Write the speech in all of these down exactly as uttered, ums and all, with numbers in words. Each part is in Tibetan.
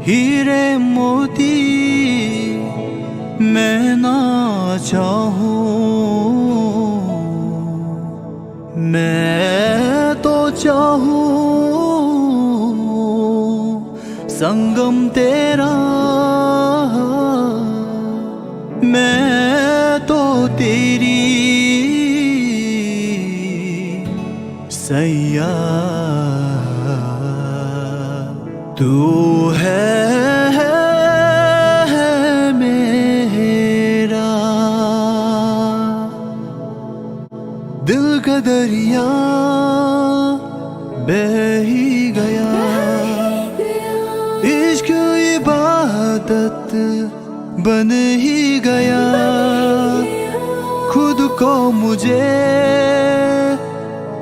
हीरे मोती मैं ना चाहूं, मैं तो चाहूं संगम तेरा, मैं तो तेरी सैया, तू है मेरा। दिल का दरिया बह ही गया, इश्क इबादत बन ही गया। खुद को मुझे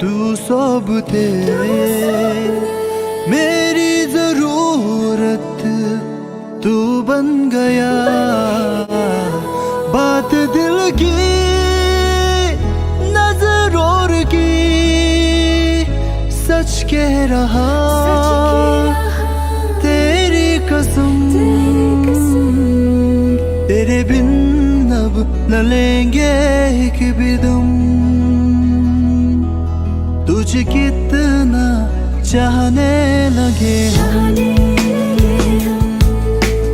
तू सौंप दे, मेरी जरूरत तू बन गया। बात दिल की नजरों की सच कह रहा, तेरी कसम, तेरे बिन अब न लेंगे एक भी दम। तुझे कितना चाहने लगे हम,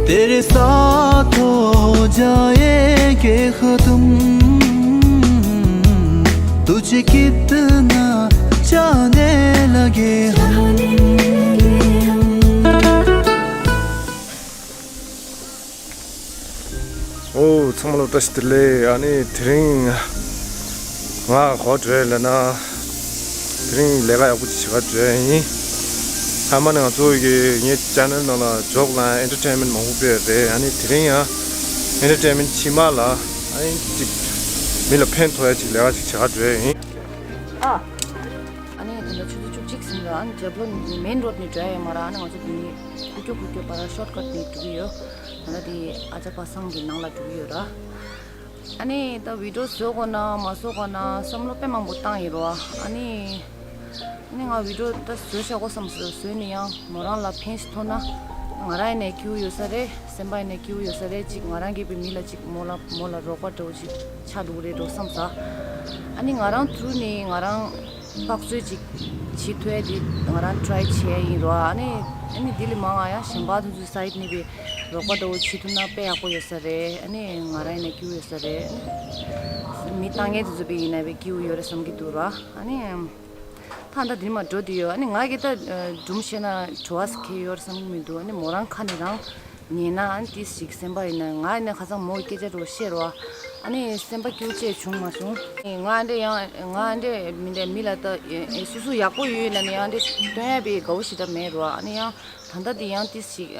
तेरे साथ हो जाएंगे खत्म। तुझे कितना चाहने लगे हम। ཨོ། ཚང་མ་ལ་བཀྲ་ཤིས་བདེ་ལེགས། ཨ་ནི་དེ་རིང་ང་ག་པར་འགྲོ་ཡིན་ལབ་ན། དེ་རིང་ལས་ཀ་ཡག་པོ་ཅིག་བྱེད་གར་འགྲོ་ཡིན། ཨ་མ་ནི་ང་ཚོ་གི་ངའི་ཅེ་ནལ་ནང་ལ་ཇོག་དང་ཨེན་ཊར་ཊེན་མེན་ཊི་མང་པོ་སྤེལ་རེད། ཨ་ནི་དེ་རིང་ཡང་ཨེན་ཊར་ཊེན་མེན་ཊི་ཕྱི་མ་ལ་ཨ་ནི་ཅིག་མི་ལ་ཕན་ཐོགས་ཡ་ཅིག་ལས་ཀ་ཅིག་བྱེད་གར་འགྲོ་ཡིན། ཨ། ཨ་ནི་དེ་འདྲ་ཆུ་ཚོད་བཅུ་གཅིག་ཟིན་ར། ཨ་ནི་ཇབ་ལོ་མེན་རོ་ཌི་ནས་འགྲོ་ཡ་ཡོད་མ་ར། ཨ་ནི་ང་ཚོ་དེ་ནི་ཁུག་ཀྱོག་ཁུག་ཀྱོག་བར་ཤོར་ཊི་ཀཊ་ནས་འགྲོ་གི་ཡོད། ད་ལྟ་དེ་ཨ་ཅག་པ་སངས་ཀྱི་ནང་ལ་འགྲོ་གི་ཡོད་ར། ཨ་ནི་ད་བི་ཌི་ཡོ་བཟོ་དགོས་ན་མ་བཟོ་དགོས་ན་བསམ་བློ་དཔེ་མང་པོ་བཏང་ཡིན་རོ། ཨ་ནི་ཨ་ནི་ང་བི་ཌི་ཡོ་ད་བཟོས་བཞག་གོ་བསམ་སོང་། བཟོས་ནས་ཡང་མོ་རང་ལ་ཕན་ཞིག་ཐོགས་ན་ང་རང་ཡིན་ནའི་སྐྱིད་པོ་ཡོད་ས་རེད། སེམས་པ་ཡིན་ནའི་སྐྱིད་པོ་ཡོད་ས་རེད། ཅིག་ང་རང་གིས་པའི་མི་ལ་ཅིག་མོ་ལ་མོ་ལ་རོགས་པ་འདྲ་བོ་ཅིག་ཆགས་འགྲོ་གི་རེད་འགྲོ་བསམ་ས། ཨ་ནི་ང་རང་ཐུ་རུ་ནས་ང་རང་དཔག་ཚོད་ཅིག་བྱེད་ཐུབ་ཡ་དེ་ང་རང་ཊི་རའི་བྱེད་ཡ་ཡིན་རོ། ཨ་ནི་ཨ་ནི་དེ་ལས་མང་ང་ཡང་གཞན་པ་དེ་ཚོའི་སའིཌ་ནས་པའི་རོགས་པ་འདྲ་བོ་བྱེད་ཐུབ་ན་དཔེ་ཡག་པོ་ཡོད་ས་རེད། ཨ་ནི་ང་རང་ཡིན་ན་སྐྱིད་པོ་ཡོད་ས་རེད། ཨ་ནི་མི་ལྟ་མཁན་དེ་ཚོ་པའི་ཡིན་ན་པའི་སྐྱིད་པོ་ཡོད་རེད་བསམ་གྱི་འདུག་ར། ཨ་ནི་ད་ལྟ་འདིར་མ་འགྲོ་དུས་ཡོད། ཨ་ནི་ང་གིས་ད་སྒྲུང་བཤད་ན་བྲོ་བ་ཟེར་མཁན་ཡོད་རེད་བསམ་གྱི་མི་འདུག་ཨ་ནི་མོ་རང་ཁ་ནས་རང་ཉན་ན་ཨ་ནི་ཏིས་ཞིག་སེམས་པ་ཡིན་ན། ང་ཡིན་ན་ཁ་སང་མོ་གི་སྐད་ཆ་རུ་བཤད་རོགས། ཨ་ནི་སེམས་པ་སྐྱིད་པོ་བྱས་བྱུང་མ་སོང་། ང་འདྲ་ཡང་ང་འདྲ་མི་འདྲ་མི་ལ་ད་སོ་སོ་ཡག་པོ་ཡོད་ལ་ནི་ཡང་འདྲ་སྟོན་ཡ་པའི་དགའ་བོ་ཞེ་དྲག་མེད་རོགས། ཨ་ནི་ཡང་ད་ལྟ་འདི་ཡང་ཏིས་ཞིག་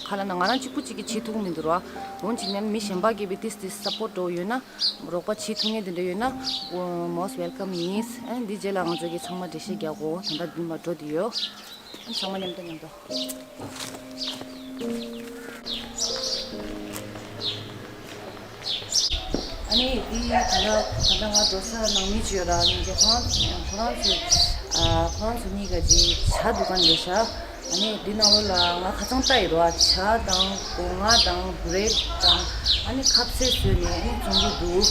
ཁ་ལ་ན་ང་རང་གཅིག་པུ་གཅིག་གིས་བྱེད་ཐུབ་མི་འདུག་རོགས། འོན་ཅིག་ནས་མི་གཞན་པ་གིས་པའི་ཏིས་ཏིས་སཔོར་ཊི་འདྲ་བོ་ཡོད་ན། རོགས་པ་བྱེད་ཐུབ་མཁན་དེ་འདྲ་ཡོད་ན་most welcome ཡིན། ཨ་ནི་འདི་རྗེས་ལ་ང་ཚོ་གི་ཚང་མ་འགྲེལ་བཤད་རྒྱག་གོ། ད་ལྟ་འདི་མ་འགྲོ་དུས་ཡོད། ཨ་ནི་ཚང་མ་མཉམ་དུ་མཉམ་དུ། ཨ་ནི་འདི་ད་ལྟ་ད་ལྟ་ང་འགྲོ་ས་ནང་མི་ཅིག་ཡོད་ར། ཨ་ནི་ཁོ་རང་ཁོ་རང་ཚོ་ཨ་ཁོ་རང་ཚོ་གཉིས་ཀ་ཅིག་ཇ་འདུག་ག་ལས་ཤག་ཨ་ནི་འདི་ནང་ལོགས་ལ་ང་ཁ་ཚང་ལྟ་ཡི་རོ། ཇ་དང་སྒོ་ང་དང་བྷུ་རེད་དང་ཨ་ནི་ཁ་ཟས་བཟོས་ནས་ཨ་ནི་བཙོང་གི་འདུག་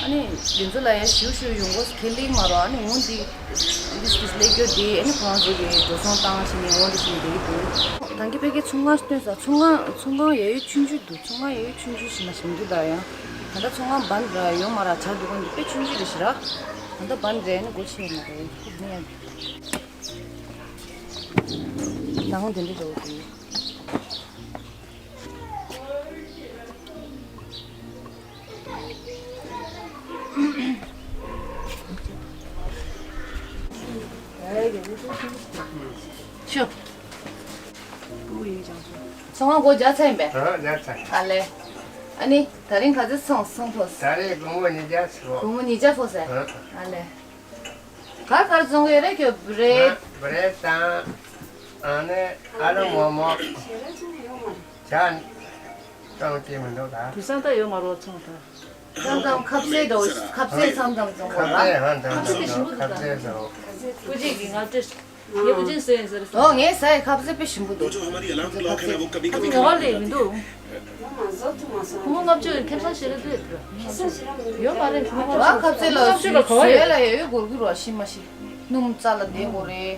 ཨ་ནི་འདི་ཚོ་ལ་ཡ་ཞུ་ཞུ་ཡོང་གོ་ཁས་ལེན་མ་རོ། ཨ་ནི་འོ་འདི་འདི་འདི་སླེབས་རྒྱུ་འདི་ཨ་ནི་ཁོ་རང་ཚོ་གི་འགྲོ་སོང་བཏང་བྱས་ནས་འོ་འདི་བྱས་ནས་བསྡད་ཀྱི་འདུག་ད་གིན་ཕ་གིར་ཚོང་ཁང་སྟོན་ས། ཚོང་ཁང་ཚོང་ཁང་ཡ་ཡོད་ཆུང་ཆུང་འདུག་ཚོང་ཁང་ཡ་ཡོད་ཆུང་ཆུང་ཞིག་མ་ཞིག་འདུག་ད་ཡང་ད་ལྟ་ཚོང་ཁང་བན་ར་ཡོད་མ་ར། ཇ་འདུག་ག་འདི་དཔེ་ཆུང་ཆུང་རེད་ཤག་ར། ད་ལྟ་བན་རེད། ཨ་ནི་སྒོ་ཕྱེ་ཡོད་མ་རེད། ཁོ་འདི་ཡང་ད་ཧང་དེ་འདྲ་འགྲོ་གི་འདུག་ཤོ། ཚོང་ཁང་སྒོ་རྒྱག་ཚར་ཡིན་པས། ཨ་རྒྱག་ཚར་ཡིན། ཨ་ལེ། ཨ་ནི་དེ་རིང་ག་ཚོད་ཚོང་ཚོང་ཕོད། ད་རེས་སྒོར་མོ་ཉིས་བརྒྱ་ཚོང་། སྒོར་མོ་ཉིས་བརྒྱ་ཕོད་ཟེར། ཨ་ལེ། ག་གར་བཙོང་གི་ཡོད་རེད་ཁྱོད། བྷུ་རེད། བྷུ་རེད་དང་། ཨ་ནི་ཨ་ལུ་མོག་མོག་ཇ་བཙོང་གི་མི་འདུག་ད། དུས་སང་ད་ཡོད་མ་རོགས་ཚོང་ད། ཚང་ཚང་ཁ་ཟས་དང་ཁ་ཟས་ཚང་ཚང་བཙོང་གི་ཡོད་ར། ཁ་ཟས་ཧང་ཚང་ཚང་ཁ་ཟས་ཚང་། སྐུ་མཁྱེན་གྱིས་ང་སྤྲད། ངས་བུ་ཆེན་བཟོས་ཡིན་ཟེར། ཨོ་ངས་ཟ་ཡི། ཁ་ཟས་དཔེ་ཞིམ་པོ་འདུག། ཁ་ཟས་ཁ་ཟས་ཉོ་བ་ལས་མི་འདུག། ཁོང་ལྔ་བཅུ་ཁེ་བཟང་ཞེ་དྲག་འདུག། ཡོད་མ་རེད། ཁོང་ལྔ་བཅུ་ཁ་ཟས་ལ་ཁོ་བ་ཟོས་ལ་ཡོད་གོ་གི་རོ། ཤི་མ་ཤི། སྣུམ་རྩ་ལ་བསྡད་དགོས་རེད།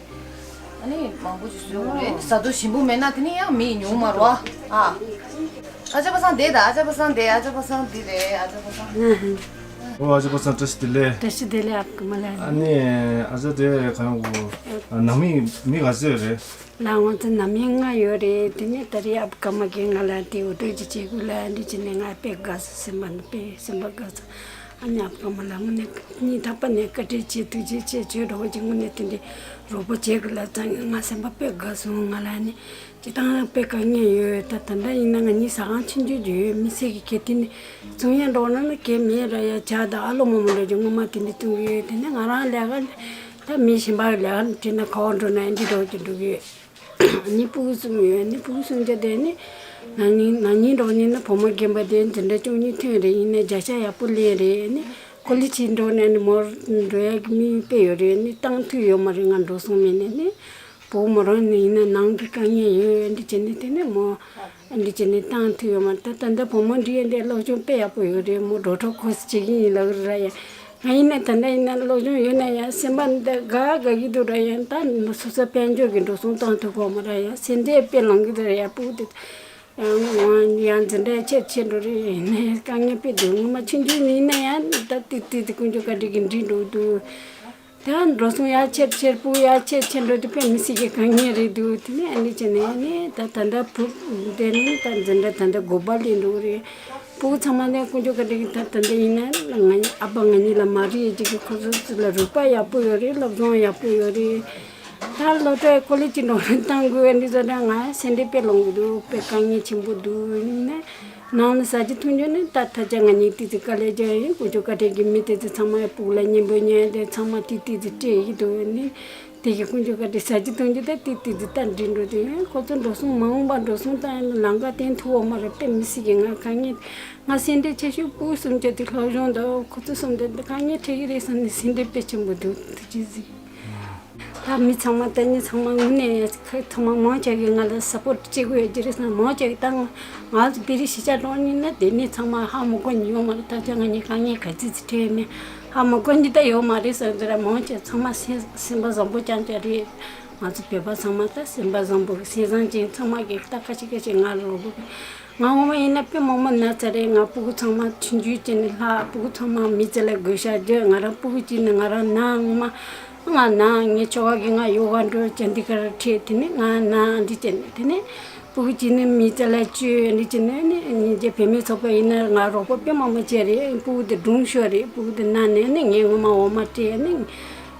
ཨ་ནི་མང་པོ་ཅིག་བཟོས་དགོས་རེད། ཟ་དུས་ཞིམ་པོ་མེད་ན་དེ་ནི་ཡང་མི་ཉུང་མ་རོ། ཨ། ཨ་ཅག་པ་སངས་བསྡད་ད། ཨ་ཅག་པ་སངས་བསྡད། ཨ་ཅག་པ་སངས་འདི་རེད། ཨ་ཅག་པ་སངས། ཨོ་ཨ་ཅག་པ་སངས་བཀྲ་ཤིས་བདེ་ལེགས། བཀྲ་ཤིས་བདེ་ལེགས། ཨ་ཁུ་མ་ལ། ཨ་ནི་ཨ་ཅག་དེ་གང་གོ། ནང་མི་མི་ག་ཚོད་རེད། ལ་ང་ཚོ་ནང་མི་ལྔ་ཡོད་རེད། དེ་ནས་ད་རེས་ཨ་ཁུ་མ་གིས་ང་ལ་དེ་འུ་ཐུག་ཅིག་བྱེད་དགོས་ལ་འདི་བྱས་ནས་ང་དཔེ་དགའ་སོང་། སེམས་པ་ནི་དཔེ་སེམས་པ་དགའ་སོང་། ཨ་ནི་ཨ་ཁུ་མ་ལ་དངོས་གནས་སྙིང་ཐག་པ་ནས་བཀའ་དྲིན་ཆེ། ཐུགས་རྗེ་ཆེ། ཁྱོད་འདྲ་བོ་ཅིག་དངོས་གནས་དེ་འདྲའི་རོགས་པ་བྱེད་དགོས་ལ་ཙང་ང་སེམས་པ་དཔེ་དགའ་སོང་། ང་ལ་ནི་སྤྱིར་བཏང་དཔེ་དཀའ་ངལ་ཡོད། ད་ད་ལྟ་ཡིན་ན་ང་གཉིས་ཟ་ཁང་ཆུང་ཆུང་ཅིག་ཡོད། མི་སེར་གྱི་གལ་ཏེ་ནི་བཙོང་ཡ་འགྲོ་ན་ནི་གལ་མེད་ར་ཡ། ཇ་དང་ཨ་ལོ་མོ་མོ་འགྲོ་རྒྱུ་ངོ་མ་དེ་འདྲ་བཙོང་གི་ཡོད། དེ་ནི་ང་རང་ལས་ཀ་ད་མི་གཞན་པ་ལས་ཀ་བྲིས་ན་ག་བ་འགྲོ་ན་འདི་འགྲོ་གི་འགྲོ་གི་ཡོད། ནི་སྤུ་གུ་གསུམ་ཡོད། ནི་སྤུ་གུ་གསུམ་ཆ་དེ་ནི་ན་ནིང་ན་ནིང་འགྲོ་ནི་ནི་བུ་མོ་རྒན་པ་དེ་འཛིན་གྲྭ་བཅུ་གཉིས་ཐོན་རེད། ཡིན་ནའི་བརྒྱ་ཆ་ཡག་པོ་ལེན་རེད། ནི་ཀོ་ལེ་ཇི་འགྲོ་ནས་ནི་མོར་འགྲོ་ཡག་གི་དམིགས་ཡུལ་དཔེ་ཡོད་རེད། ནི་བཏང་ཐུབ་ཡོད་མ་རེད། ང་འགྲོ་སོང་མེད་ནས་ནི། བུ་མོ་རང་ནི་ཡིན་ན་ནང་གི་དཀའ་ངལ་ཡོད། འདི་བྱས་ནས་དེ་ནས་མོ་འདི་བྱས་ནས་བཏང་ཐུབ་ཡོད་མ་རེད། ད་ད་ལྟ་བུ་མོ་འདི་ཡང་འདི་སློབ་སྦྱོང་དཔེ་ཡག་པོ་ཡོད་རེད། མོ་འགྲོ་གྲོན་ཁོ་ཚོ་བྱེད་ཀྱི་ཡིན་ལབ་རེད་ཡ། ང་ཡིན་ན་ད་ལྟ་ཡིན་ན་སློབ་སྦྱོང་ཡོད་ན་ཡང་སེམས་པ་འདི་དགའ་དགའ་གི་འདུག་ར་ཡ། ད་སོ་སོ་དཔལ་འབྱོར་གྱི་འགྲོ་སོང་བཏང་ཐུབ་གོ་མ་ར་ཡ། སེམས་ཁྲལ་དཔེ་ལངས་གི་འདུག་ར་ཡ། སྤུ་གུ་དེ་ཡང་ཡང་འཛིན་གྲྭ་ཆེར་ཆེར་འགྲོ་རེད། ཡིན་ནའི་དཀའ་ངལ་དཔེ་འདུག། ངོ་མ་ཆུང་ཆུང་ཡིན་ན་ཡང་ད་ཏིག་ཏིག་ཏིག་དཀོན་མཆོག་བཀའ་དྲིན་གྱིས་འགྲིག་འགྲོ་གི་འདུག། ད་འགྲོ་སོང་ཡར་ཆེར་ཆེར་སྤུ་ཡར་ཆེར་ཆེར་འགྲོ་དུས་དཔེ་མི་སྲིད་ཀྱི་དཀའ་ངལ་རེད་འདུག། དེ་ནས་ཨ་ནི་བྱས་ནས་ཨ་ནི་ད་ད་ལྟ་བུ་དེ་ནི་ད་འཛིན་གྲྭ་ད་ལྟ་དགུ་པ་སླེབས་འགྲོ་གི་རེད། སྤུ་གུ་ཚང་མ་ནས་དཀོན་མཆོག་བཀའ་དྲིན་གྱིས་ད་ད་ལྟ་ཡིན་ན་ང་ཨ་ཕ་ང་གཉིས་ལ་མ་རིག་ཅིག་གི་ཁོ་ཚོ་ཚོ་ལ་རོགས་པ་ཡག་པོ་ཡོད་རེད། སློབ་སྦྱོང་ཡག་པོ་ཡོད་རེད། ད་སློབ་གྲྭའི་ཀོ་ལེ་ཇི་འགྲོ་གྲོན་བཏང་དགོས་འདི་ཚོ་ད་ང་སེམས་ཁྲལ་དཔེ་ལངས་གི་འདུག། དཔེ་དཀའ་ངལ་ཆེན་པོ་འདུག། ཡིན་ན། ནང་ལ་ཟ་རྒྱུ་འཐུང་རྒྱུ་ནི་ད་ཐ་ཆ་ང་གཉིས་ཏི་ཙི་དཀའ་ལས་རྒྱག་ཡིན། དཀོན་མཆོག་བཀའ་དྲིན་གྱིས་མི་ཏི་ཙི་ཚང་མ་སྤུ་གུ་ལ་གཉེན་པོ་ཉན་དེ་ཚང་མ་ཏི་ཏི་ཙི་སྤྲད་ཡི་འདུག་ནི། དེ་གི་དཀོན་མཆོག་བཀའ་དྲིན་ཟ་རྒྱུ་འཐུང་རྒྱུ་ད་ཏི་ཏི་ཙི་ད་འགྲིག་འགྲོ་དེ་ཡིན། ཁོ་ཚོ་འགྲོ་སོང་མ་འོངས་པ་འགྲོ་སོང་ད་ཡིན་ན་ལམ་ཁ་བརྟན་ཐུབ་བོ་མ་རེད། དཔེ་མི་སྲིད་ཀྱི་ང་དཀའ་ངལ། ང་སེམས་ཁྲལ་ཆེ་ཤོས་སྤུ་གུ་གསུམ་ཆ་དེ་སློབ་སྦྱོང་དང་ཁོ་ཚོ་གསུམ་དེ་དཀའ་ངལ་འཕྲད་ཀྱི་རེད་བསམ་ནས་སེམས་ཁྲལ་དཔེ་ཆེན་པོ་འདུག། ཐུགས་རྗེ་གཟིགས། ད་མི་ཚང་མ་ད་ནི་ཚང་མ་དངོས་གནས་ཁ་ཚང་མ་མང་ཆེ་གིས་ང་ལ་སཔོར་ཊི་བྱེད་དགོས་ཡོད་ཀྱི་རེད་བསམ། མང་ཆེ་གིས་ད་ང་ང་ཚོ་བེ་རི་གཞིས་ཆགས་གྲོང་གཉིས་ན་དེ་ནི་ཚང་མ་ཧ་མ་གོ་མཁན་ཡོད་མ་རེད། ད་ཆ་ང་གཉིས་དཀའ་ངལ་ག་ཚོད་ཚོད་འཕྲད་མེད་ཧ་མ་གོ་མཁན་ད་ཡོད་མ་རེད་བསམ་ཟེར། མང་ཆེ་ཚང་མ་སེམས་སེམས་པ་བཟང་པོ་རྐྱང་རྐྱང་རེད། ང་ཚོ་བོད་པ་ཚང་མ་ད་སེམས་པ་བཟང་པོ་གི་སེམས་བཟང་ཅན་ཚང་མ་གིས་ད་ཁ་ཤས་ཁ་ཤས་ང་ལ་རོགས་པ་གི། ང་ངོ་མ་ཡིན་ན་དཔེ་མང་པོ་ན་ཚར་རེད། ང་སྤུ་གུ་ཚང་མ་ཆུང་ཆུང་བྱས་ནས་ལྷག། སྤུ་གུ་ཚང་མ་མི་ཚེ་ལ་དགོས་ཤག་རྒྱུ། ང་རང་སྤུ་གུ་གཅིག་ནི་ང་རང་ན་ངོ་མ་ང་ན་ངའི་ཁྱོ་ག་གིས་ང་ཡོ་ག་འགྲོ་ཅན་འདི་གར་ཁྲིད། དེ་ནས་ང་ན་འདི་བྱས་ནས་དེ་ནས་སྤུ་གུ་གཅིག་ནི་མི་ཚེ་ལ་བཅོས་འདི་བྱས་ནས་ནི་ཉིན་རྒྱབ་བུད་མེད་ཚོགས་པ་ཡིན་ན་ང་རོགས་པ་དཔེ་མང་པོ་བྱས་རེད། སྤུ་གུ་དེ་སྒྲུང་ཤོར་རེད། སྤུ་གུ་དེ་ན་ནས་ནི་ངས་ངོ་མ་འོ་མ་སྤྲད་ནི།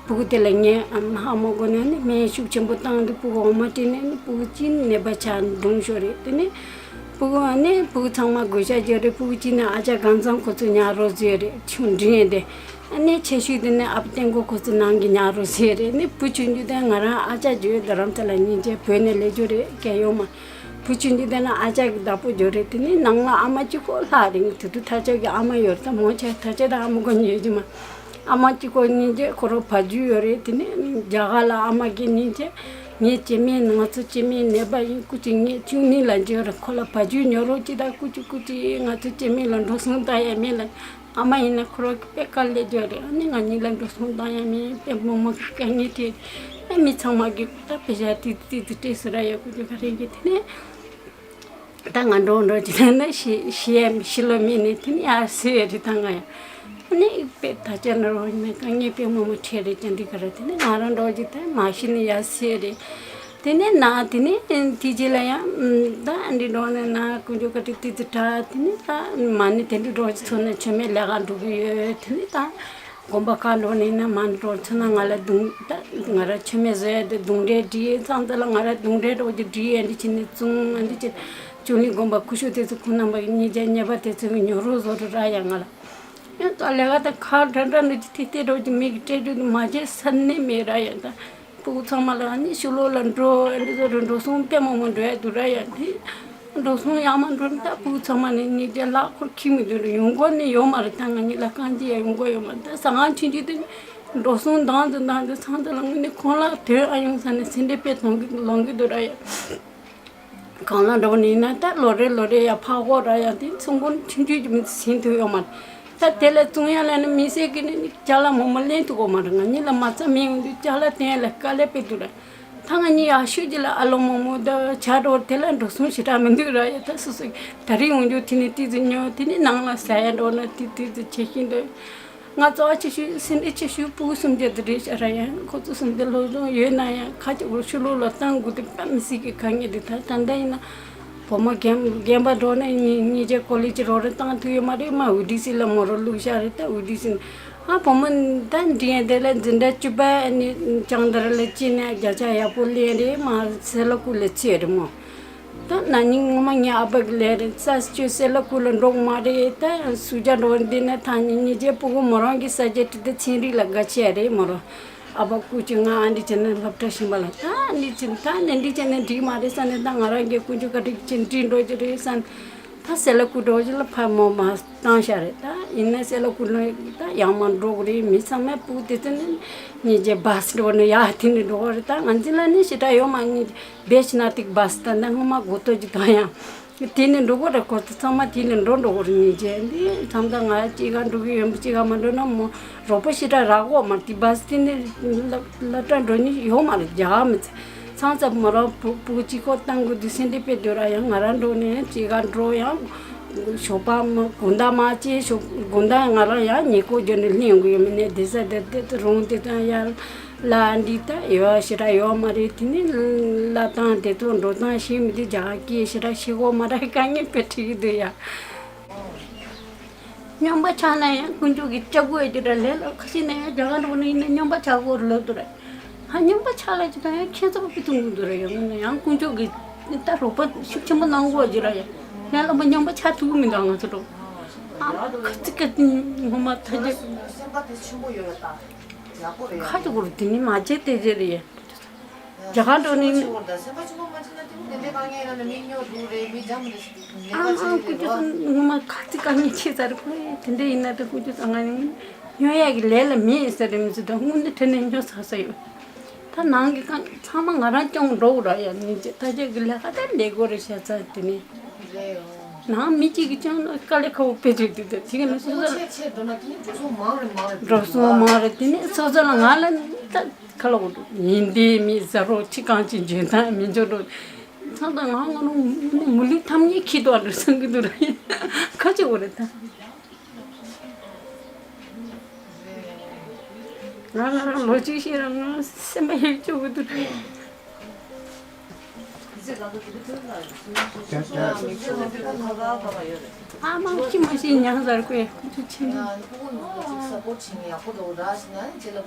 སྤུ་གུ་དེ་ལ་ངས་ཧ་མ་གོ་ནས་ནི་སྨན་ཤུགས་ཆེན་པོ་བཏང་དུས་སྤུ་གུ་འོ་མ་སྤྲད་ནས་ནི་སྤུ་གུ་གཅིག་ནད་པ་ཆགས་སྒྲུང་ཤོར་རེད། དེ་ནས་སྤུ་གུ་ཨ་ནི་སྤུ་གུ་ཚང་མ་དགོས་ཤག་བརྗོད་རེད། སྤུ་གུ་གཅིག་ནི་ཨ་ཅག་གང་ཚང་ཁོ་ཚོ་ཉར་རོགས་བཟོས་རེད། ཆུང་འབྲིང་ཡས་དེ་ཨ་ནི་ཆེ་ཤོས་དེ་ནི་ཨ་ཕ་བསྟན་ཁོ་ཁོ་ཚོ་ནང་གི་ཉར་རོགས་བཟོས་རེད། ནི་བུ་ཆུང་ཆུང་དེ་ང་རང་ཨ་ཅག་བརྗོད་རྡ་རམ་ས་ལ་གཉིས་ཆ་བོད་ནས་སླེབས་རྒྱུ་རེད། སྐལ་ཡོད་མ། བུ་ཆུང་ཆུང་དེ་ནི་ཨ་ཅག་གི་བདག་པོ་བརྗོད་རེད། དེ་ནི་ནང་ལ་ཨ་མ་གཅིག་པོ་ལྷག་རེད། དེ་དུས་ཐ་ཆད་ཀྱི་ཨ་མ་ཡོད་རེད། ད་མོ་ཆ་ཐ་ཆད་ད་ཨ་མ་ཁོ་ཉོས་ཀྱི་མ། ཨ་མ་གཅིག་པོ་གཉིས་ཆ་ཁོ་རང་བ་ཕྱུགས་ཡོད་རེད། དེ་ནས་རྒྱ་གར་ལ་ཨ་མ་གི་གཉིས་ཆ་ངའི་སྐྱེ་དམན་ང་ཚོ་སྐྱེ་དམན་ནད་པ་ཡིན། སྐུ་མཁྱེན་ངས་བཅུ་གཉིས་ལ་འབྱོར་རེད། ཁོ་ལ་བ་ཕྱུགས་ཉོ་རོགས་གྱིས། ད་སྐུ་མཁྱེན་སྐུ་མཁྱེན་ང་ཚོ་སྐྱེ་དམན་ལ་འགྲོ་སོང་བཏང་ཡ་མེད་ལ། ཨ་མ་ཡིན་ན་ཁོ་རང་གི་དཔེ་དཀའ་ལས་རྒྱག་རེད། ཨ་ནི་ང་གཉིས་ལ་འགྲོ་སོང་བཏང་ཡ་མེད། དཔེ་མོ་མོ་གི་དཀའ་ངལ་འཕྲད། ཨ་མི་ཚང་མ་གི་ད་པེ་ཤ་ཏི་ཏི་ཏི་སྤྲད་སུ་ར་ཡ་སྐུ་མཁྱེན་ག་རེ་གི་དེ་ནས། ད་ང་འགྲོ་འགྲོ་གི་ན་ན་ཤི་ཤི་ཡ་ཤི་ལོ་མི་ནི་དེ་ནི་ཡར་སོས་རེད། ད་ང་ཡ་ནི་དཔེ་ད་ཅག་ན་རོ་ཡིན་ན་དཀའ་ངལ་དཔེ་མང་མང་འཕྲད་རེད། ཀྱང་འདི་ག་ར་དེ་ནི་ང་རང་འགྲོ་གི་ད་མ་ཤི་ནི་ཡར་སོས་རེད། དེ་ནི་ན་དེ་ནི་དེ་རྗེས་ལ་ཡང་ད་འདི་འགྲོ་ནི་ན་དཀོན་མཆོག་བཀའ་དྲིན་ཏི་ཙི་དྲག། དེ་ནི་ད་མ་ནི་དེ་འདྲ་འགྲོ་གི་ཚོ་ན་མཆོད་མེ་ལས་ཀ་འགྲོ་གི་ཡོད། དེ་ནི་ད། དགོན་པ་ཁག་འགྲོ་ནས་ན་མ་འགྲོ་ཚུལ་ན་ང་ལ་རྡུང་ད་ང་ར་མཆོད་མེ་བཟོ་ཡ་དེ་རྡུང་འདྲེ་བྲིས་ཙང་ཙ་ལ་ང་ར་རྡུང་འདྲེ་འགྲོ་གི་བྲིས་ཡ་འདི་བྱས་ནས་བཙོང་ཨ་འདི་བྱས། ཅུང་ལི་དགོན་པ་སྐུ་ཞབས་དེ་ཚོ་ཁོང་རྣམ་པ་གཉིས་ཆ་ཉེས་པ་དེ་ཚོ་གི་ཉོ་རོགས་བཟོ་རུ་ར་ཡ་ང་ལ་ཡང་ད་ལས་ཀ་ད་ཁག་འདྲ་འདྲ་འདི་ཅི་ཐེ་ཐེ་འགྲོ་གི་མི་གི་སྤྲད་རྒྱུ་དེ་མ་བྱས་ས་ནས་མེད་ར་ཡ་ད། སྤུ་གུ་ཚང་མ་ལ་ནི་ཕྱི་ལོགས་ལ་འགྲོ་འདི་ཚོ་རུ་འགྲོ་སོང་དཔེ་མང་མང་འགྲོ་ཡ་འདུག་ར་ཡ་འདི། འགྲོ་སོང་ཡག་མ་འགྲོ་ནི་ད་སྤུ་གུ་ཚང་མ་ནི་ཉིད་ཀྱི་ལག་ཁོར་ཁྱི་མི་འདུག་རུ་ཡོང་སྒོ་ནི་ཡོད་མ་རེད། ད་ང་གཉིས་ལ་རྐང་རྗེས་ཡ་ཡོང་སྒོ་ཡོད་མ་རེད། ད་ཟ་ཁང་ཆུང་ཆུང་དེ་ནི་ འགྲོ་སོང་འདང་དུ་འདང་དུ་ཚང་དུ་ལ་དངོས་གནས་ཁོང་ལ་དོན་ཨ་ཡོང་ས་ནས་སེམས་ཁྲལ་དཔེ་གཏོང་གི་ལོང་གི་འདུག་ར་ཡ། གང་ལ་འགྲོ་ནི་ན་ད་ལོ་རེ་ལོ་རེ་ཡ་ཕ་གོ་ར་ཡ་དེ་ཚོང་དཔོན་ཆུང་ཆུང་གི་མི་ཚེ་ཟིན་ཐུབ་ཡོད་མ་རེད། ད་དེ་ལ་བཙོང་ཡ་ལ་ནི་མི་སེར་གི་ནི་ཅ་ལག་མོ་མོ་ལེན་ཐུབ་གོ་མ་རེད། ང་གཉིས་ལ་མ་རྩ་མེད་ཡོང་དུས་ཅ་ལག་བསྟན་ཡ་ལ་དཀའ་ལས་དཔེ་འདུག་ར། ད་ང་གཉིས་ཡག་ཤོས་ཀྱི་ལ་ཨ་ལོ་མོ་མོ་ད་ཆ་འགྲོ་དེ་ལ་འགྲོ་སོང་ཞེ་དྲག་མི་འདུག་ར་ཡ། ད་སོ་སོ་ད་རིང་ཡོང་རྒྱུ་དེ་ནི་ཏི་ཙི་ཉོ་དེ་ནི་ནང་ལ་ཟ་ཡ་འགྲོ་ན་ཏི་ཏི་ཙི་ཆེ་ཤིན་ཏུ། ང་གཙོ་བོ་ཆེ་ཤོས་སེམས་ཁྲལ་ཆེ་ཤོས་སྤུ་གུ་སུམ་བརྒྱ་དེ་རེད་ཤག་ར་ཡ། ཁོ་ཚོ་སུམ་བརྒྱ་སློབ་སྦྱོང་ཡོད་ན་ཡང་ཁ་ཅིག་གུ་ཕྱི་ལོགས་ལ་བཏང་དགོས་དེ་དཔེ་མི་སྲིད་ཀྱི་དཀའ་ངལ་འདུག་ད་ད་ལྟ་ཡིན་ན་བུ་མོ་རྒན་རྒན་པ་འགྲོ་ན་ཡིན་ཉིན་རྗེས་ཀོ་ལེ་ཇི་རོགས་རེ་བཏང་ཐུབ་ཡོད་མ་རེད། མ་ཝི་ཌི་སི་ལ་མོ་རོ་བླུགས་ཤག་རེད། ད་ཝི་ཌི་སི་ཨ་བུ་མོ་ད་འདྲི་ཡན་དེ་ལ་འཛིན་གྲྭ་བཅུ་པ་ནི་ཅང་དར་ལ་ཅི་ནས་བརྒྱ་ཆ་ཡག་པོ་ལེན་རེད། མ་སེ་ལ་ཀུ་ལ་ཚེ་རེད་མོ། ད་ན་ནིང་ངོ་མ་ངའི་ཨ་ཕ་གི་ལས་རེད། ས་སྤྱོད་སེ་ལ་ཀུ་ལ་འགྲོ་གི་མ་རེད། ད་སུ་ཇ་འགྲོ་འདི་ནས་ཐང་ཉིན་ཉི་རྗེས་སྤུ་གུ་མོ་རང་གི་ས་ཆ་དྲི་ད་ཚན་རིག་ལ་དགའ་ཆེ་རེད་མོ་རང་། ཨ་ཕ་སྐུ་ཅི་ང་ཨ་འདི་བྱས་ནས་སློབ་གྲྭ་ཤིང་པ་ལ་ད་འདི་བྱས་ད་ནས་འདི་བྱས་ནས་འགྲིག་མ་རེད་ས་ནས་ད་ང་རང་གི་ཀུན་སྤྱོད་བཀའ་དྲིན་ཅན་འགྲིག་འགྲོ་གི་རེད་ས་ནས་ད་སེ་ལ་ཀུ་འགྲོ་གི་ལ་ཕ་མོ་མ་བཏང་ཤ་རེད། ད་ཡིན་ན་སེ་ལ་ཀུ་ལ་ད་ཡང་མ་འགྲོ་གི་རེད། མི་ཚང་མས་སྤུ་གུ་དེ་ཚོ་ནས་ཉི་རྗེས་བཱས་འགྲོ་ནས་ཡ་དེ་ནས་འགྲོ་གི་རེད། ད་ང་འཛིན་ལ་ནི་ཞེ་དྲག་ཡོད་མ་ཉི་བེ་ཤི་ན་ཏིག་བཱས་ད་ནི་སྔོན་མ་གོ་ཏོ་ཅི་དང་ཡང་དེ་ནས་འགྲོ་གོ་ར་གོ་ཏོ་ཚང་མ་དེ་ནས་འགྲོ་འགྲོ་གོ་ར་ཉིན་བྱས་འདི་ཚང་ད་ང་ཅི་ག་འགྲོ་གི་ཡོད་མ་ཅི་ག་མ་འགྲོ་ན་མོ་རོགས་པ་ཞེ་དྲག་རག་གོ་མ་དེ་བཱས་དེ་ནས་སློབ་གྲྭ་འགྲོ་ནི་ཡོད་མ་རེད། རྒྱ་མི་ཚེ་ཚང་ཚ་མོ་རང་སྤུ་གུ་གཅིག་ཁོ་བཏང་དགོས་དུས་སེམས་འདི་དཔེ་འདོད་ར་ཡང་ང་རང་འགྲོ་ནས་ཅི་ག་འགྲོ་ཡང་ཞོགས་པ་མ་དགོང་དག་མ་ཅི་ཞོགས་དགོང་དག་ང་རང་ཡང་ཉལ་གོ་འགྱོ་ནས་ལེན་དགོས་ཡོད་མ་ནས་བསྡད་ས་བསྡད་བསྡད་རུང་དེ་ཙང་ཡང་། ལ་འདི་ལྟ་ཡོད་ཞེ་དྲག་ཡོད་མ་རེད། དེ་ནི་ལ་དང་དེ་ཚོ་འགྲོ་སྟངས་ཤེས་མི་འདུག་རྒྱ་སྐད་ཞེ་དྲག་ཤེས་གོ་མ་རེད། དཀའ་ངལ་དཔེ་འཕྲད་ཀྱི་འདུག་ཡ། སྨྱོན་པ་ཆགས་ན་ཡང་དཀོན་མཆོག་གིས་སྐྱབས་དགོས་ཀྱི་རེད། ལས་ལ་ཁ་ཤས་ན་ཡང་རྒྱ་གར་འགྲོ་ནི་ཡིན་ན་སྨྱོན་པ་ཆགས་དགོས་རེད་ལབ་འདུག་རེད། ཧ་སྨྱོན་པ་ཆགས་ལ་ཅི་ད་ཡང་ཁྱད་མཚར་པོ་དཔེ་མཐོང་གི་འདུག་རེད། ཡང་ཡང་དཀོན་མཆོག་གིས་ད་རོགས་པ་ཤུགས་ཆེན་པོ་གནང་དགོས་ཀྱི་རེད། ཡ་ལས་ལ་མ་སྨྱོན་པ་ཆགས་ཐུབ་ཀྱི་མི་འདུག་ང་ཚོ་འགྲོ་ཨ་ཁ་ཚིག་ཁ་ངོ་མ་ཐ་ཆད། ཁ་ཅིག་གོ་རུ་དེ་ནི་མ་བྱེད་དེ་རེད། རྒྱ་གར་འགྲོ་ནི་རྒྱ་གར་འགྲོ་ནི་ཨ་ཨ་ཀུ་ཅོ་ངོ་མ་ཁ་ཚིག་དཀའ་ངལ་ཆེ་ས་རེད། ཁོ་དེ་འདྲ་ཡིན་ན་དེ་ཀུ་ཅོ་ཚང་ང་ནི་ཉོ་ཡ་གི་ལས་ལ་མེད་ཟེར་རེད། མི་ཚོ་དང་དངོས་གནས་དྲན་ནས་ཉོ་ཚར་ས་ཡོད། ད་ནང་གི་ཀ་ཚང་མ་ང་རང་སྐྱོང་འགྲོ་གི་ར་ཡ་ནི་ད་ཅག་གི་ལས་ཀ་ད་ལས་དགོས་རེད་ཤ་ཚ་དེ་ནི། ནང་མི་གཅིག་གིས་ཀྱང་དཀའ་ལས་ཁག་པོ་དཔེ་བྱེད་དུས་ད་དེ་ག་ནི་སོ་སོ་ལ་འགྲོ་སོང་མང་རེད། དེ་ནི་སོ་སོ་ལ་ང་ལ་ད་ཁ་ལོ་ཡིན་དེ་མི་ཟ་རོགས་ཁྱི་གང་ཅི་འཇོན་ཐང་མི་འཇོན་རོགས་ཚང་ད་ང་ང་ནི་མི་ལུས་ཐམས་ཅད་ཁྱི་དོག་འདྲ་བསམ་གི་འདུག་ར་ཡིན་ཁ་ཅིག་འོ་རེད་ད། ང་ང་རང་ལོ་གཅིག་ཤི་རང་ང་སེམས་པ་ཡག་ཆོག་གི་འདུག་ར་ཡིན། ཨ་མ་ཅི་མ་ཤེས་ཉང་ཟར་ཀོས་ཁོ་ཚོ་ཕྱིན་འདུག་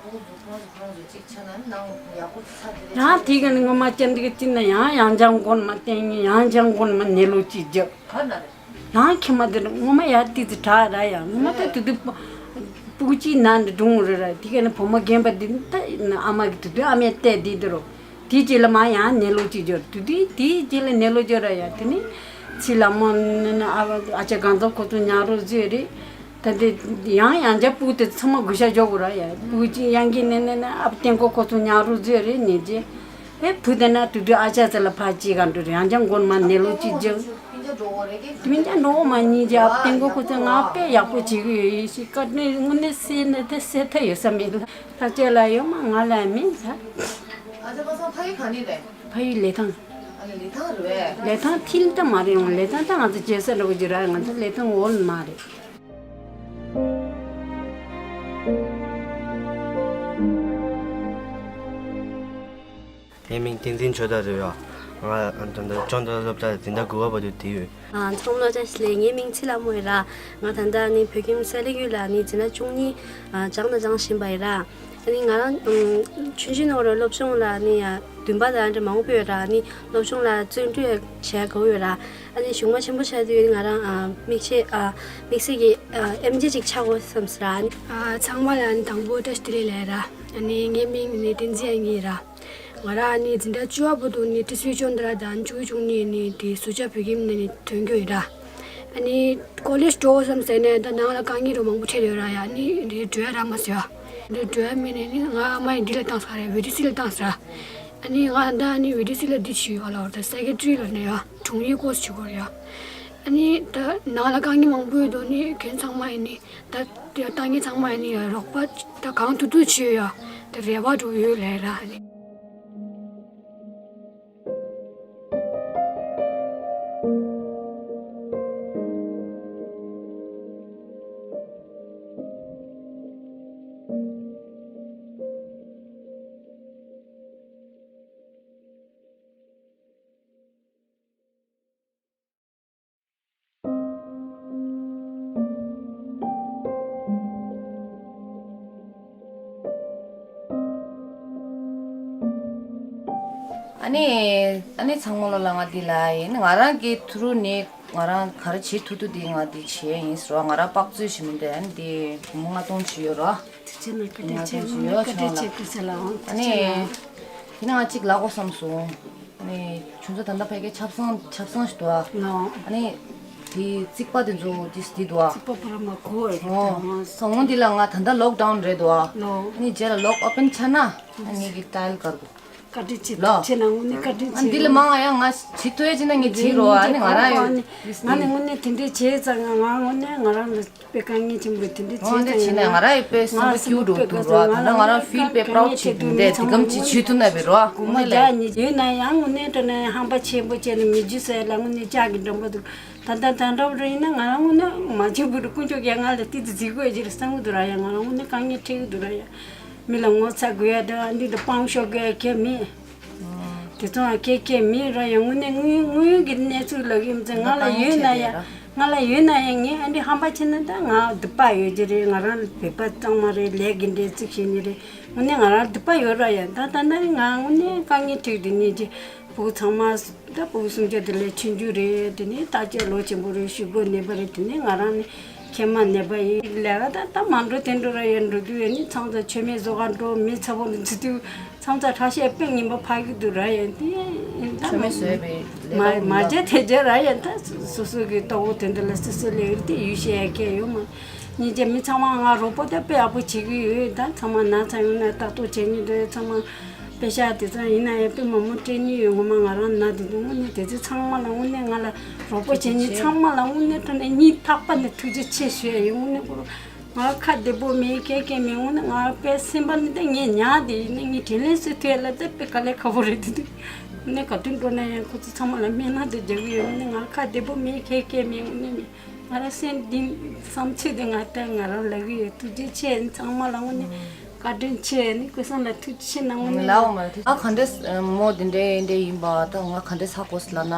ཡང་དེ་ག་ནི་ངོ་མ་ཅན་འདི་ག་ཅི་ན་ཡང་ཡང་ཅང་གོན་མ་བསྟན་ཡང་ཅང་གོན་མ་ནེ་ལོ་ཅི་རྒྱབ། ཡང་ཁྱི་མ་དེ་ངོ་མ་ཡ་དེ་དེ་དྲག་ར་ཡ་ངོ་མ་ད་དེ་དུ་སྤུ་གུ་ཅི་ན་འདི་སྒྲུང་རེ་ར་དེ་ག་ནི་བུ་མོ་རྒན་པ་འདི་ད་ཨ་མ་གི་དུ་དུ་ཨ་མའི་ལྟས་འདི་འདི་རོ། དེའི་རྗེས་ལ་མ་ཡང་ནེ་ལོ་གཅིག་འབྱོར་དུས་དེའི་དེའི་རྗེས་ལ་ནེ་ལོ་འབྱོར་ར་ཡ། དེ་ནི་ཚེ་ལ་མོ་ནི་ནི་ཨ་ཨ་ཅག་གང་ཚོ་ཁོ་ཚོ་ཉག་རོ་བཟོས་རེད། ད་དེ་ཡང་ཡང་ཅག་སྤུ་དེ་ཚང་མ་གུ་ཤ་འཇོག་གོ་ར་ཡ། སྤུ་གཅིག་ཡང་གི་ནི་ནི་ནི་ཨ་བསྟན་གོ་ཁོ་ཚོ་ཉག་རོ་བཟོས་རེད། ནི་རྗེས་ཨེ་བུ་དེ་ན་དུས་དུས་ཨ་ཅག་ཚེ་ལ་ཕ་གཅིག་ག་འགྲོ་རེད། ཡང་ཅག་མགོན་མ་ནེ་ལོ་གཅིག་འཇོག་དེ་མིན་ཅག་འགྲོ་མ་ཉིན་རྗེས་ཨ་བསྟན་གོ་ཁོ་ཚོ་ང་དཔེ་ཡག་པོ་བྱེད་གི་ཡོད་ཡིན་ཞིག་བཀའ་དྲིན་དངོས་གནས་སེ་ནི་དེ་སེ་ཐ་ཡོད་ས་མེད་ལ། ད་ཅེ་ལ་ཡོད་མ་ང་ལ་མིན་ས། ཨ་ཅག་པ་སངས་ཕ་ཡུལ་ག་ནས་རེད། ཕ་ཡུལ་ལི་ཐང་། ཨ་ནི་ལི་ཐང་རེད་པས། ལི་ཐང་མཐིལ་ལྟ་མ་རེད། ཡང་ལི་ཐང་ལྟ་ང་ཚོ་རྒྱལ་ས་འགྲོ་གི་ར། ང་ཚོ་ལི་ཐང་འོལ་མ་རེད། ངའི་མིང་བསྟན་འཛིན་ཆོས་དར་རེད་ཡ། ང་ད་ལྟ་ཅོང་ཏ་སློབ་གྲྭ་འཛིན་གྲྭ་དགུ་པ་བར་དུ་བསྡད་ཡོད། ཨ་ཚང་མ་ལ་བཀྲ་ཤིས་བདེ་ལེགས། ངའི་མིང་ཚེ་ལྷ་མོ་ཡིན་ར། ང་ད་ལྟ་ནི་བོད་ཁྱིམ་སའི་གླིང་ཡུལ་ལ་ནི་འཛིན་གྲྭ་བཅུ་གཉིས་ཨ་སྦྱང་དང་སྦྱང་བཞིན་པ་ཡིན་ར། ཨ་ནི་ང་རང་ཨམ་ཆུང་ཆུང་ནོར་སློབ་སྦྱོང་ལ་ནི་ཡ་འདུན་པ་དང་འདྲ་མང་པོ་ཡོད་ར། ནི་སློབ་སྦྱོང་ལ་བརྩོན་འགྲུས་བྱེད་དགོས་ཡོད་ར། ཨ་ནི་གཞུང་མ་ཆེན་པོ་ཆགས་དུས་ང་རང་ཨ་དམིགས་བྱེད་ཨ་དམིགས་བསལ་གྱི་ཨ་ཨེམ་ཆི་ཅིག་ཆགས་དགོས་བསམ་སོང་ར། ཨ་ཚང་མ་ལ་ཨ་ནི་དང་པོ་བཀྲ་ཤིས་བདེ་ལེགས་ལབ་ཡ་ར། ཨ་ནི་ངའི་མིང་ནི་བསྟན་འཛིན་དབྱངས་སྐྱིད་ཡིན་ར། ང་རང་ཨ་ནི་འཛིན་གྲྭ་བཅུ་པ་བར་དུ་ནི་ཀྲི་སུའི་ཅོན་ཏ་ར་དང་བཅུ་དགུ་བཅུ་གཉིས་ནི་དེ་ཟུར་བཅད་བོད་ཁྱིམ་ནས་ནི་ཐོན་རྒྱུ་ཡིན་ར། ཨ་ནི་ཀོ་ལེཇ་འགྲོ་བསམ་ཟེར་ནས་ད་ནང་ལ་དཀའ་ངལ་རོ་མང་པོ་འཕྲད་ཡོད་ར་ཡ། ཨ་ནི་དེ་འགྲོ་ཡ་རག་མ་སོང་ཡ། འདི་འགྲོ་ཡ་མིན་ནས་ནི་ང་ཨ་མ་ཡིས་འདི་ལ་བཏང་ས་རེད། བི་ཌི་སི་ལ་བཏང་ས་ར། ཨ་ནི་ང་ད་ཨ་ནི་བི་ཌི་སི་ལ་འདི་བྱས་ཡོད་ལ་བར་ད་སེ་ཀེ་ཊི་རི་ལ་ནས་ཡ་དྲུང་ཡིག་ཀོར་སི་བྱེད་དགོས་རེད་ཡ། ཨ་ནི་ད་ནང་ལ་དཀའ་ངལ་མང་པོ་ཡོད་དོ་ནི་ཁྱོད་ཚང་མ་ཡིན་ནི་ད་ལྟ་ངས་ཚང་མ་ཡིན་ནི་ཡ་རོགས་པ་ད་གང་ཐུབ་ཐུབ་བྱས་ཡོད་ཡ། ད་རེ་བ་འགྲོ་ཡོད་ལས་ར་ཨ་ནི། ཨ་ནི། ཨ་ནི་ཚང་མ་ལོ་ལ་ང་འདི་ལ་ཡིན། ང་རང་གི་ཐུ་རུ་ནི་ང་རང་ག་རེ་བྱེད་ཐུབ་ཐུབ་འདི་ང་འདི་བྱས་ཡིན་ཟེར་བ། ང་རང་དཔག་ཚོད་ཞིག་མི་འདུག་ཨ་ནི་འདི་སྒོར་མོ་ལྔ་སྟོང་ཅིག་ཡོད་རོ། ཐུགས་རྗེ་གནང་། བཀའ་དྲིན་ཆེ། ཡོད་བཀའ་དྲིན་ཆེ། ཆོག་ལ། སྐུ་ཚེ་ལ་འོང་། ཨ་ནི། ཐུགས་རྗེ་གནང་། ཡིན་ན་ང་གཅིག་ལབ་དགོས་བསམ་སོང་། ཨ་ནི་ཁྱོད་ཚོ་ད་ལྟ་ཕ་གིའི་ཆབ་གསང་ཆབ་གསང་ཞིག་འདུག་ཨ། ལོ། ཨ་ནི་དེའི་རྩིག་པ་དེ་ཚོ་དེ་དེ་འདུག་ཨ། རྩིག་པ་པུ་ར་མ་གོ་ཨེ་རེད། ཨོ། ད་ས་འོང་འདི་ལ་ང་ད་ལྟ་ལོག་ཌའུན་རེད་འདུག་ཨ། ལོ། ཨ་ནི་རྗེས་ལ་ལོག་ཨོ་པན་ཆགས་ན་ཨ་ནི་གི་ཊའིལ་དཀར་པོ། བཀའ་དྲིན་ཆེ། ལོ། ཐུགས་རྗེ་གནང་། དངོས་གནས་བཀའ་དྲིན་ཨ་ཆེ། འདི་ལ་མང་ང་ཡང་ང་བྱེད་ཐུབ་ཡ་ཅིག་ན་ངས་བྱེད་རོགས། ཨ་ནི་ང་རང་ཡོད། ང་ནི་དངོས་གནས་དེ་འདྲའི་བྱས་ཙང་ང་ང་དངོས་གནས་ང་རང་ལ། དཔེ་དཀའ་ངལ་ཆེན་པོ་དེ་འདྲ་འོ་བྱས་འདྲ་བྱས་ཙང་ན་ང་རང་ཡི་དཔེ་སེམས་པ་སྐྱིད་འགྲོ་འདུག་རོ། ད་ལྟ་ང་རང་ཕིལ་དཔེ་པ་རའུ་ཌི་ཅིག་འདུག་འདྲ་དེ་གམ་ཅིག་བྱེད་ཐུབ་ན་བས་རོ། དགོང་མོ་ཇ་ཉི་ཡོད་ན་ཡང་དངོས་གནས་དྲང་གནས་ཧམ་པ་ཆེན་པོ་བྱས་ནས་མི་རྒྱུ་ཟས་ལ་དངོས་གནས་ལྕགས་ཀྱི་འགྲམ་པ་འདུག་ད་ལྟ་ད་འདྲ་བོ་རེད་ཡིན་ན་ང་རང་དངོས་གནས་མ་བྱེད་པོ་རེད། དཀོན་མཆོག་གིས་ང་ལ་ཏི་ཏི་རྫིག་དགོས་ཀྱི་རེད་བསམ་གི་འདུག་ར། ཡང་ང་རང་དངོས་གནས་དཀའ་ངལ་འཕྲད་ཀྱི་འདུག་ར། ཡང་མི་ལ་ངོ་ཚ་དགོས་ཡ་འདྲ་འདི་འདྲ་སྤང་ཤོག་དགོས་ཡ་གལ་མེད། དེ་ཚོ་ཡང་སྐད་སྐད་མེད་ར། ཡང་དངོས་གནས་དངོས་དངོས་ཡོད་ཀྱི་གནས་ཚུལ་ལབ་ཀྱི་ཡིན་ཙང་ང་ལ་ཡོད་ན་ཡང་ང་ལ་ཡོད་ན་ཡང་ངས་ཨ་འདྲ་ཧམ་པ་བྱས་ན་ད་ང་སྡིག་པ་ཡོད་ཀྱི་རེད། ང་རང་བོད་པ་གཙང་མ་རེད། ལས་ཀྱི་འདྲ་ཚིག་བྱེད་ནི་རེད། དངོས་གནས་ང་རང་སྡིག་པ་ཡོད་ར། ཡང་ད་ད་ན་ང་དངོས་གནས་དཀའ་ངལ་འཕྲད་དེ་ནས་ཀྱི་བུ་ཚང་མ་ད་བུ་སུམ་ཅུ་དེ་ལས་ཆུང་ཆུང་རེད། དེ་ནས་ད་ཅི་ལོ་ཆེན་པོ་རེད། ཤི་དགོས་ནད་པ་རེད། དེ་ནས་ང་རང་ནི་ཁྱེད་མ་ནད་པ་ཡིན་ལས་ཀ་ད་ད་མ་འགྲོ་དེ་འགྲོ་ར། ཡང་འགྲོ་དུས་ཡང་ནི་ཚང་ཚ་མཆོད་མེ་བཟོ་ག་འགྲོ། མི་ཚ་བོ་འདི་ཚུ་དུས། མཚམས་མཚམས་ཁྲག་ཤས་དཔེ་ངན་པ་ཕབ་ཀྱི་འདུག་ར། ཡང་དེ་ཡིན་ད་ཆོ་མེད་བཟོས་པའི་ལས་མ་ཀ་མ་ཡིན་ལ། བྱས་དེ་རྒྱ་ར། ཡང་ད་སོ་སོ་གི་ལྟོ་གོས་དེ་འདྲ་ལ་སོ་སོ་ལས་ཡོད་དེ་ཡུལ་ཤེས་ཡ་གལ་ཡོད་མ། སྙིང་རྗེ། མི་ཚང་མ་ང་རོགས་པ་ད་དཔེ་ཡག་པོ་བྱེད་ཀྱི་ཡོད། ད་ཚང་མ་ན་ཚ་ཡོང་ན་ལྟ་རྟོག་བྱེད་མཁན་འདུག་ཚང་མ་དཔེ་ཤག་དེ་ཚང་ཡིན་ན་ཡང་དཔེ་མང་པོ་སྤྲད་མཁན་ཡོད། ངོ་མ་ང་རང་ན་དེ་འདུག་དངོས་གནས་དེ་ཚོ་ཚང་མ་ལ་དངོས་གནས་ང་ལ་རོགས་པ་བྱེད་མཁན་ཚང་མ་ལ་དངོས་གནས་དྲང་གནས་སྙིང་ཐག་པ་ནས་ཐུགས་རྗེ་ཆེ་ཞུ་ཡ་ཡིན། དངོས་གནས་ཁོ་རང་ང་ཁ་བདེ་པོ་མེད། སྐད་སྐད་མེད། འོ་ན་ང་དཔེ་སེམས་པ་ནི་ད་ངས་ཉག་དེ་ཡིན་ན་ངས་དྲིན་ལན་གཟོ་ཐུབ་ཡ་ལ་ད་དཔེ་དཀའ་ལས་ཁག་པོ་རེད་དེ་དུས། འོ་ན་ག་དུས་འགྲོ་ན་ཡང་ཁོ་ཚོ་ཚང་མ་ལ་སྨན་སྣ་དེ་རྒྱག་གི་ཡོད། འོ་ན་ང་ཁ་བདེ་པོ་མེད། སྐད་སྐད་མེད། འོ་ན་མེད། ང་རང་སེམས་གཏིང་བསམ་ཚུལ་དེ་ང་ད་ང་རང་ལབ་གི་ཡོད། ཐུགས་རྗེ་ཆེ། ཚང་མ་ལ་འོ་ན་བཀའ་དྲིན་ཆེ། ནི་སྐུ་སྲུང་ལ་ཐུགས་རྗེ་ཆེ་གནང་། འོ་ན་ལའོ་མ་ཐུགས། ང་ག་འདྲས་མོ་དེ་འདྲས་འདྲས་ཡིན་པ་ད་ང་ག་འདྲས་ཧ་གོ་སོང་ལབ་ན།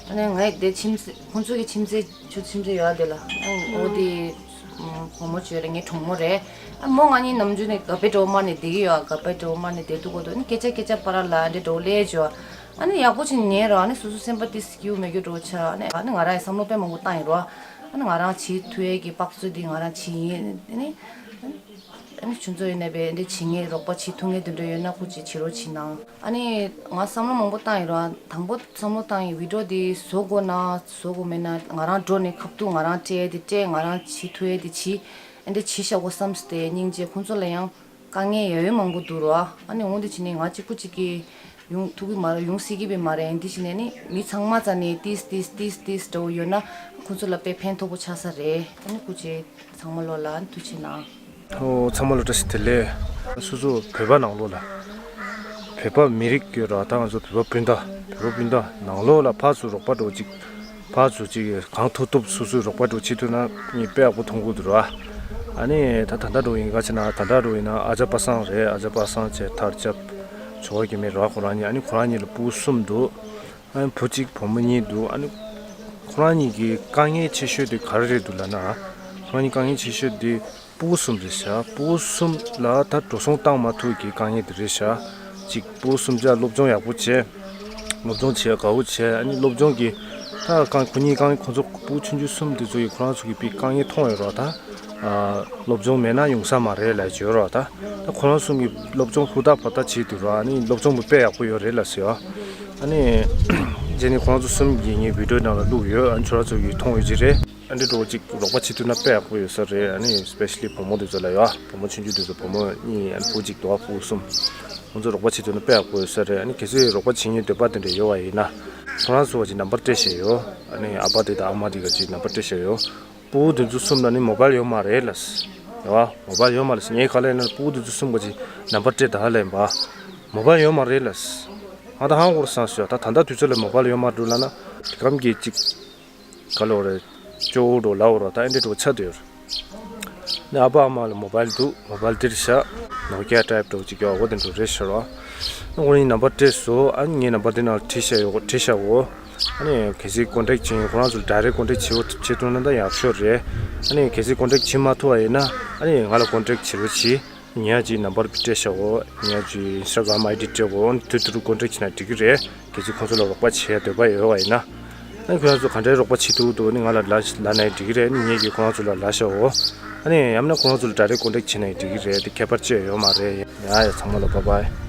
ཨ་ནི་ངའི་དེ་ཁྱིམ་མཚེས་ཁོང་ཚོ་གི་ཁྱིམ་མཚེས་ཆུ་ཁྱིམ་མཚེས་ཡོད་དེ་ལ་འོ་དེ། བུ་མོ་བྱོས་རེད། ངའི་གྲོགས་མོ་རེད། ཨ་མོ་ང་གཉིས་ནམ་རྒྱུན་ནས་ག་པའི་གྲོགས་མ་ནས་བསྡད་ཀྱི་ཡོད། ག་པའི་གྲོགས་མ་ནས་བསྡད་འདུག་གོ། དུ་ནི་སྐད་ཆ་སྐད་ཆ་པ་ར་ལ་འདྲེ་འགྲོ་ལས་བྱོས། ཨ་ནི་ཡག་པོ་ཅིག་ཉན་རོགས། ཨ་ནི་སོ་སོ་སེམས་པ་ཏི་སི་སྐྱིད་པོ་མེད་རྒྱུ་འགྲོ་ཆ། ཨ་ནི་ཨ་ནི་ང་རང་ཡི་བསམ་བློ་དཔེ་མང་པོ་བཏང་ཡིན་རོགས། ཨ་ནི་ང་རང་བྱེད་ཐུབ་ཡས་ཀྱི་དཔག་ཚོད་འདི་ང་རང་བྱེད་ཡིན། ཨ་ནི་ཨ་ནི་ཁྱོད་ཚོ་ཡིན་ནས་པས་འདི་བྱེད་ངེས་རོགས་པ་བྱེད་ཐུབ་ངེས་དུ་འདྲ་ཡོད་ན་སྐུ་མཁྱེན་བྱེད་རོགས་བྱེད་གནང་། ཨ་ནི་ང་བསམ་བློ་མང་པོ་བཏང་ཡིན་རོགས། དང་པོ་བསམ་བློ་བཏང་ཡིན་བི་ཌིའོ་འདི་བཟོ་དགོས་ན་བཟོ་དགོས་མེད་ན་ང་རང་འགྲོ་ནས་ཁ་ཐུག་ང་རང་སྤྲད་ཡས་དེ་སྤྲད། ང་རང་བྱེད་ཐུབ་ཡས་དེ་བྱེད། ཨ་འདི་བྱེད་བཞག་དགོས་བསམ་སྟེ་སྙིང་རྗེ། ཁོང་ཚོ་ལ་ཡང་དཀའ་ངལ་ཡ་ཡོད་མང་པོ་འདུག་རོ། ཨ་ནི་འོང་དེ་བྱས་ནས་ང་གཅིག་པུ་གཅིག་གིས་ཡོང་ཐུབ་ཀྱི་མ་རེད། ཡོང་སྲིད་ཀྱི་བས་མ་རེད། འདི་བྱས་ནས་ནི་མི་ཚང་མ་རྩ་ནས་ཏིས་ཏིས་ཏིས་ཏིས་འདྲ་བོ་ཡོད་ན་ཁོང་ཚོ་ལ་དཔེ་ཕན་ཐོགས་པོ་ཆགས་ས་རེད། ཨ་ནི་སྐུ་མཁྱེན་ཚང་མ་ལོ་ལ་ཨ་ནི་ཐུགས་རྗེ་གནང་། ཨོ་ཚང་མ་ལ་བཀྲ་ཤིས་བདེ་ལེགས། སོ་སོ་བོད་པ་ནང་ལོགས་ལ་བོད་པ་མི་རིགས་ཡོད་ར། ད་ང་ཚོ་བོད་པ་སྤུན་ཟླ་བོད་པ་སྤུན་ཟླ་ནང་ལོགས་ལ་ཕར་ཚུར་རོགས་པ་འགྲོ་ཅིག་ཕར་ཚུར་ཅིག་གང་ཐུབ་ཐུབ་སོ་སོའི་རོགས་པ་འགྲོ་བྱེད་ཐུབ་ན་ངས་དཔེ་ཡག་པོ་མཐོང་གི་འདུག་ར། ཨ་ནི་ད་ད་ལྟ་འགྲོ་ཡིན་ག་ཆེ་ན་ད་ལྟ་འགྲོ་ཡིན་ན་ཨ་ཅག་པ་སངས་རེད། ཨ་ཅག་པ་སངས་བྱས་ཐར་ཅབ་ཇོ་བོ་རྒྱ་མེད་ར། ཁོ་རང་གཉིས་ཨ་ནི་ཁོ་རང་གཉིས་ལ་བུ་གསུམ་འདུག་ཨ་ནི་བུ་གཅིག་བུ་མོ་གཉིས་འདུག་ཨ་ནི་ཁོ་རང་གཉིས་ཀྱི་དཀའ་ངལ་ཆེ་ཤོས་དེ་ག་རེ་རེད་འདུག་ལབ་ན། ཁོ་རང་གཉིས་དཀའ་ངལ་ཆེ་ཤོས་དེ་སྤུ་གུ་གསུམ་རེད་ཤག་སྤུ་གུ་གསུམ་ལ་ད་འགྲོ་སོང་བཏང་མ་ཐུབ་ཀྱི་དཀའ་ངལ་དེ་རེད་ཤག་གཅིག་སྤུ་གུ་གསུམ་ཆ་སློབ་སྦྱོང་ཡག་པོ་བྱས། སློབ་སྦྱོང་བྱས་དགའ་བོ་བྱས། ཨ་ནི་སློབ་སྦྱོང་གི་ད་གང་ཁོ་གཉིས་གང་ཁོ་ཚོ་སྤུ་གུ་ཆུང་ཆུང་གསུམ་དེ་ཚོ་ཡིས་ཁོ་རང་ཚོ་གི་དཔེ་དཀའ་ངལ་མཐོང་ཡོད་རོགས། ད་ཨ་སློབ་སྦྱོང་མེད་ན་ཡོང་ས་མ་རེད་ལབ་བརྗོད་རོགས། ད་ད་ཁོ་རང་གསུམ་གྱི་སློབ་སྦྱོང་ཧུར་ཐག་ཧུར་ཐག་བྱས་འདུག་རོགས། ཨ་ནི་སློབ་སྦྱོང་དཔེ་ཡག་པོ་ཡོད་རེད་ལབ་ཟེར་བ། ཨ་ནི་རྗེས་ནས་ཁོ་རང་ཚོ་གསུམ་གྱིས་ངའི་བི་ཌིའོ་ནང་ལ་བླུགས་ཡོད། ཨ་ནི་ཁྱོད་རང་ཚོ་གིས་མཐོང་ཡོད་ཀྱི་རེད། འདི་འདྲ་བོ་ཅིག་རོགས་པ་བྱེད་ཐུབ་ན་དཔེ་ཡག་པོ་ཡོད་ས་རེད། ཨ་ནི་སི་པེ་ཤ་ལི་བུ་མོ་དེ་ཚོ་ལ་ཡོད། བུ་མོ་ཆུང་ཆུང་དེ་ཚོ། བུ་མོ་གཉིས། ཨ་ནི་བུ་གཅིག་འདུག་བ། བུ་གསུམ། ཁོང་ཚོ་རོགས་པ་བྱེད་ཐུབ་ན་དཔེ་ཡག་པོ་ཡོད་ས་རེད། ཨ་ནི་གལ་སྲིད་རོགས་པ་བྱེད་མཁན་འདོད་པ་དེ་འདྲ་ཡོད་པ་ཡིན་ན། ཁོ་རང་ཚོ་ག་ཅིག་ནམ་བར་སྤྲད་བཞག་ཡོད། ཨ་ནི་ཨ་ཕ་དེ་དང་ཨ་མ་དེ་ག་ཅིག་ནམ་བར་སྤྲད་བཞག་ཡོད། ཕྲུ་གུ་དེ་ཚོ་གསུམ་ལ་ནི་མོ་བཱལ་ཡོད་མ་རེད་ལགས། རེད་བ། མོ་བཱལ་ཡོད་མ་རེད་ཟེར། ངས་ག་ལབ་ན། ཕྲུ་གུ་དེ་ཚོ་གསུམ་ག་ཅིག་ནམ་བར་སྤྲད་ད་ལབ་ཡིན་པ། མོ་བཱལ་ཡོད་མ་རེད་ལགས། ང་ད་ཧང་གོར་སང་སོ། ད་ད་ལྟ་དུས་ཚོད་ལ་མོ་བཱལ་ཡོད་མ་འགྲོ་ལབ་ན། དེ་གམ་གྱི་ཅིག་ག་ལོ་རེད། ཅོ་འགྲོ་ལའོ་ར། ད་ཨེ་འདྲ་འགྲོ་ཆ་དེ་ཡོད། ནི་ཨ་ཕ་ཨ་མ་ལ་མོ་བཱལ་འདུག་མོ་བཱལ་དེར་བཞག་ནོ་ཀི་ཡ་ཊའིབ་འདྲ་བོ་ཅིག་ཡོད། འོ་དེ་འདྲ་རེད་ཤག་ར། ནི་ཁོ་རང་ནམ་བར་སྤྲད་སོང་། ཨ་ནི་ངའི་ནམ་བར་དེ་ནང་བྲིས་བཞག་ཡོད། བྲིས་བཞག་གོ། ཨ་ནི་གལ་སྲིད་ཀོན་ཊེག་བྱེད། ཁོ་རང་ཚོ་ལ་ཌའི་རེག་ཀོན་ཊེག་བྱེད་བྱེད་ཐུབ་ན་ད་ཡག་ཤོས་རེད། ཨ་ནི་གལ་སྲིད་ཀོན་ཊེག་བྱེད་མ་ཐུབ་པ་ཡིན་ན། ཨ་ནི་ང་ལ་ཀོན་ཊེག་བྱེད་རོགས་གྱིས། ངས་ཅིག་ནམ་བར་སྤྲད་བཞག་གོ། ངས་ཅིག་ཨིན་སི་ཊ་གྷ་རམ་ཨའི་ཌི་སྤྲད་གོ། ཨ་ནི་དེ་དུས་ཀོན་ཊེག་བྱེད་ན་འགྲིག་གི་རེད། གལ་སྲིད་ཁོང་ཚོ་ལ་རོགས་པ་བྱེད་འདོད་པ་ཡོད་པ་ཡིན་ན། ཨ་ནི་ཁོ་རང་ཚོ་ག་འདྲའི་རོགས་པ་བྱེད་ཐུབ་འདུག་ཨ་ནི་ང་ལ་ལབ་ལབ་ན་ཡང་འགྲིག་གི་རེད། ཨ་ནི་ངས་ཀྱིས་ཁོ་རང་ཚོ་ལ་ལབ་བཞག་གོ། ཨ་ནི་ཡང་ན་ཁོ་རང་ཚོ་ལ་ཌའི་རེག་ཀོན་ཊེག་བྱེད་ན་ཡང་འགྲིག་གི་རེད། དེ་ཁྱད་པར་ཅི་ཡང་ཡོད་མ་རེད། ཡ་ཡ། ཚང་མ་ལ་བཱའི་བཱའི།